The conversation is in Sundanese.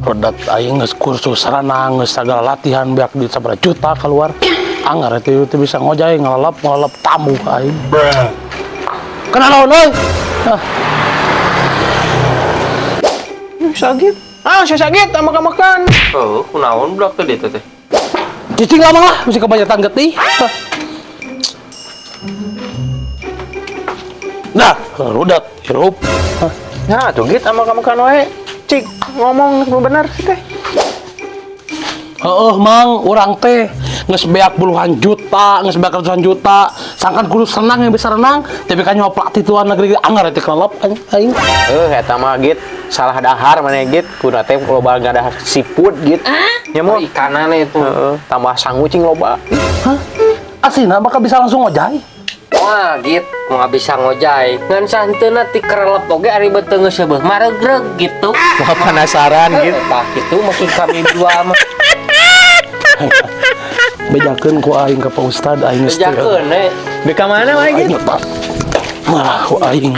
Rodat aing geus kursus renang, geus sagala latihan beak duit sabaraha juta keluar. Anggar itu teu bisa ngojay ngelelep ngelelep tamuh aing. Kena naon euy? Ah, Sakit. Ah, saya sakit makan-makan. Oh, kunaon budak teh dieu teh? Cicing lama lah, mesti kebanyakan getih. Hah. Nah, rudat, hirup. Hah. Nah, tuh git makan-makan wae. Cik, ngomong bener sih teh. Heeh, Mang, urang teh geus beak puluhan juta, geus beak ratusan juta. Sangkan kudu senang yang bisa renang, tapi kan nyawa pelatih tuan negeri anggar teh kelelep aing. Aing. Eh, eta mah git salah dahar mana git, kuna teh loba ngadahar seafood git. Nya Oh, mau ikanan itu. heeh, tambah sangu cing loba. Hah? Asina bakal bisa langsung ngojay. Wah, git, mau bisa ngojay. Ngan sahenteuna ti kerelep oge ari beuteung geus seubeuh maregreg gitu. Wah, penasaran git. Tah gitu maksud kami dua mah. Bejakeun ku aing ka Pak Ustad aing geus teu. Bejakeun we. Beka mana wae git? Aing tah. Marah ku aing.